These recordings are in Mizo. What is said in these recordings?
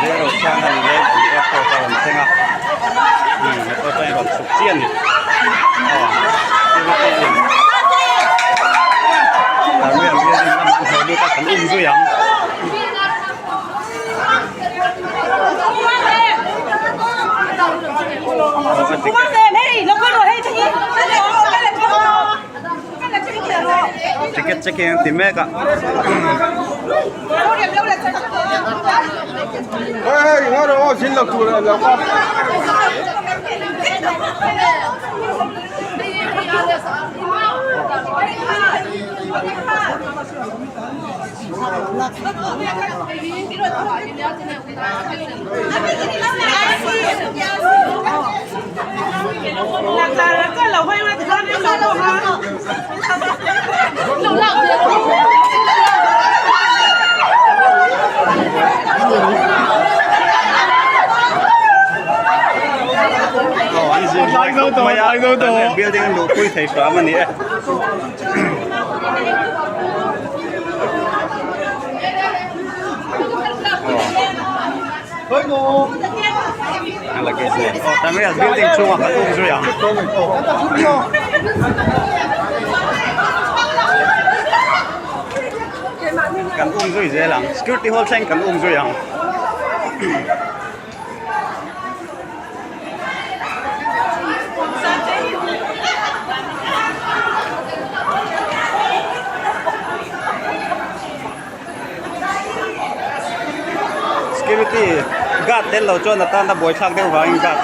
Zirosanga ni Lengpui airport a rawn thleng a umm motor chuan a rawn chhuk chiah a ni aw security in terminal building lamah an haw lut a kan um zui ang. Ticket checking an ti mek a. Aw an zir buai khawp mai a building an luhpui thei hram a ni e. Terminal building chhungah kan awm zui ang. Kan um zui zel ang security hall thleng kan um zui ang. Security guard tel lo chuan a tana buaithlak deuh vangin guard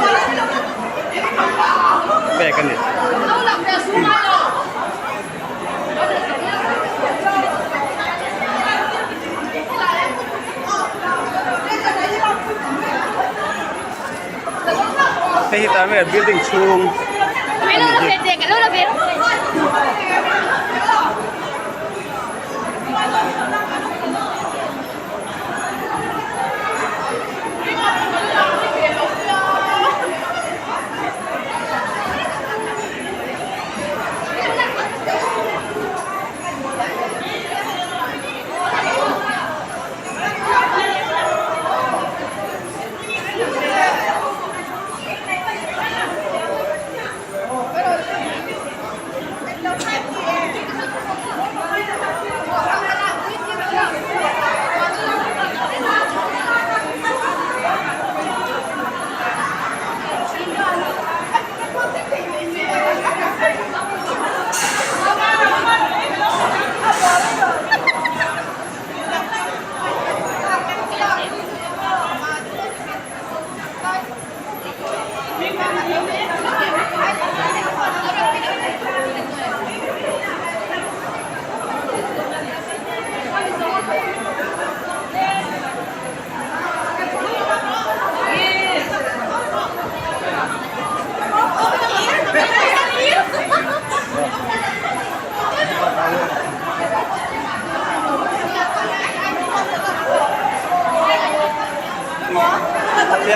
pek a ni. Hei hi tah mek building chhung a ni hi.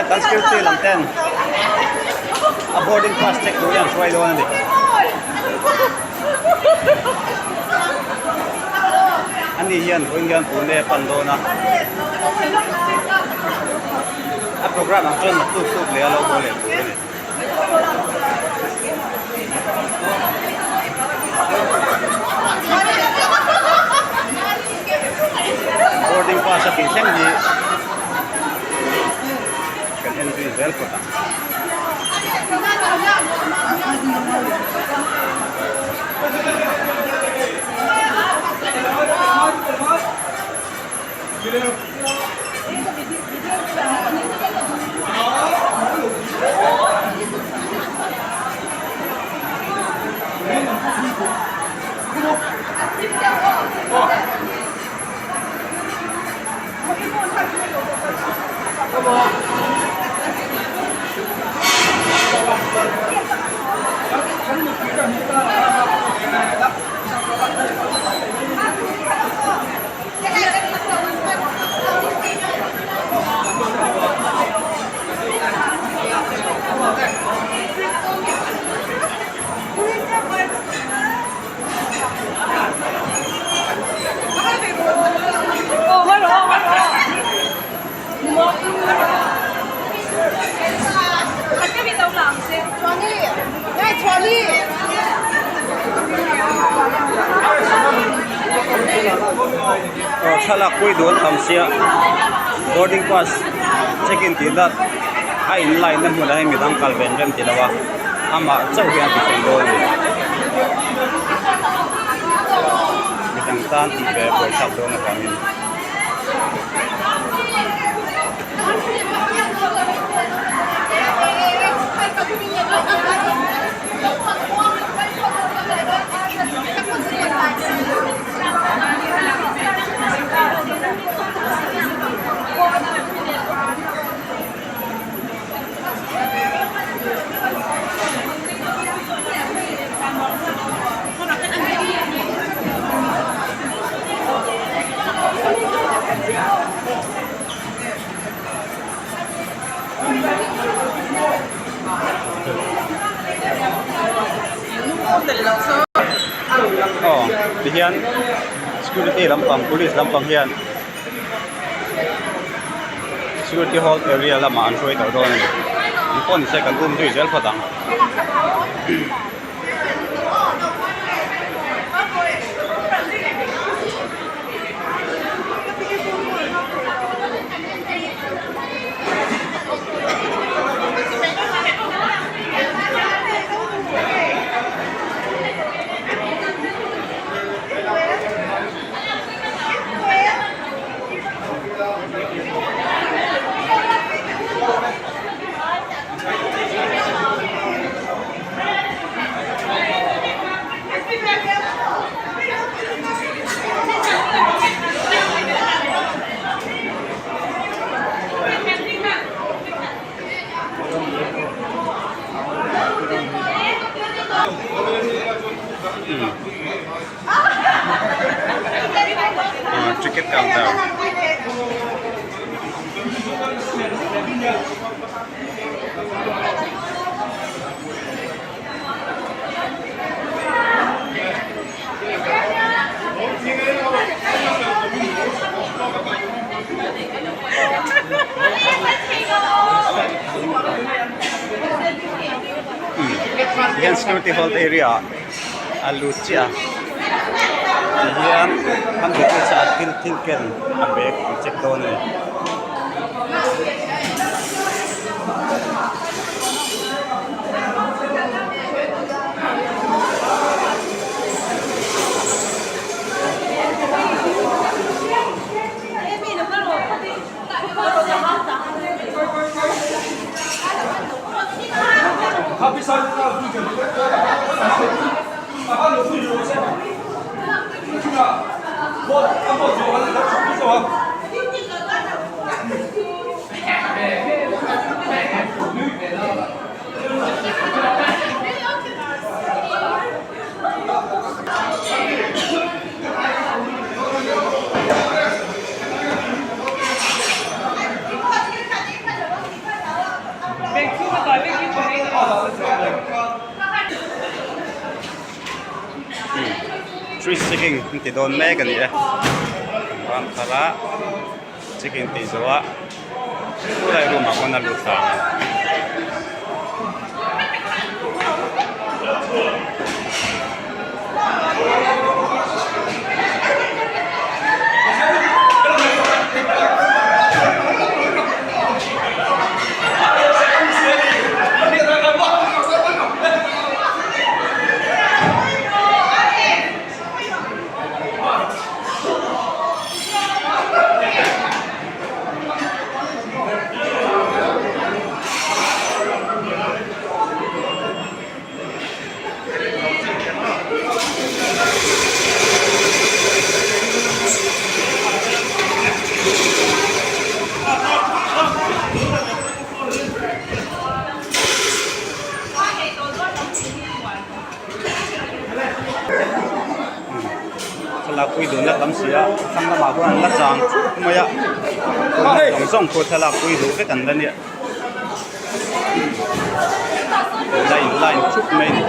Kan security lam ten a boarding pass check tur hian hruai dawn a ni. Ani hian vawiin hian Pune a pan dawn a, a programme ang chuan tuk tuk leh a lo haw leh tur a ni. Boarding pass a tih thleng hi kan en zui zel phawt ang. Thlalak pui duh an tam sia boarding pass check in tih dat a in line na hmunah hian midang kal ve an rem ti lo a amah chauh hian a ti thei dawn a ni midang tan tih ve a buaithlak dawn avangin. Aw tihian security lampang police lampang hian security hold area lamah an hruai tawh dawn a ni an phone se kan um zui zel phawt ang. Ticket counter. Tihian security hold area ah a lut chiah a tihian an luh chiah a thil thil ken a bag an check dawn a ni. Tree checking an ti dawn mek a ni e ram thar a checking tih zawh a khulai room ah khawn a lut thla ang. Thlalak pui duhna tam si a thlang lamah khuan an la chang thup mai a zawng zawng pawh thlalak pui duh vek an la nia line line thup mai a ni.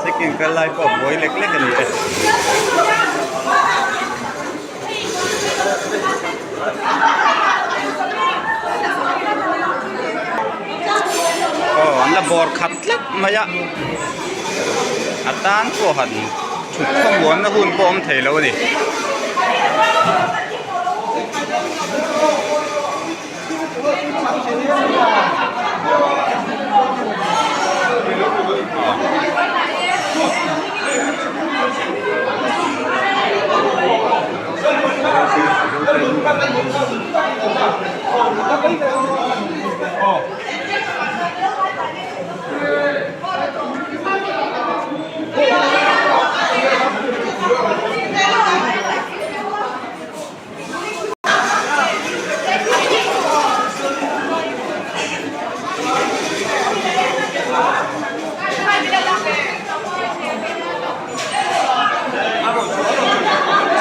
Checking kal lai pawh a buai lek lek a ni e. Aw an la bawr khat tlat mai a. A tan pawh han thut khawmuanna hun pawh awm thei lo a ni.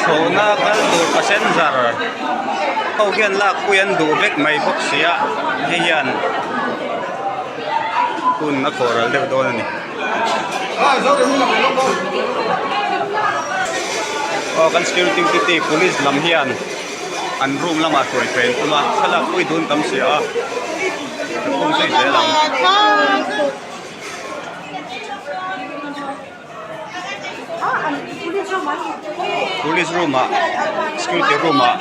Chhawhna kal tur passenger ho hian lakpui an duh vek mai bawk si a hei hian hun a khawh ral deuh dawn a ni. Aw kan security duty police lam hian an room lamah hruai fen tum a thlalak pui dun tam si a kan pawm zui zel ang. Police room ah security room ah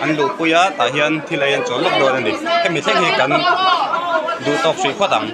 an luhpui a tah hian thil a en chawl lawk dawn a ni hemi thleng hi kan duh tawk hrih phawt ang.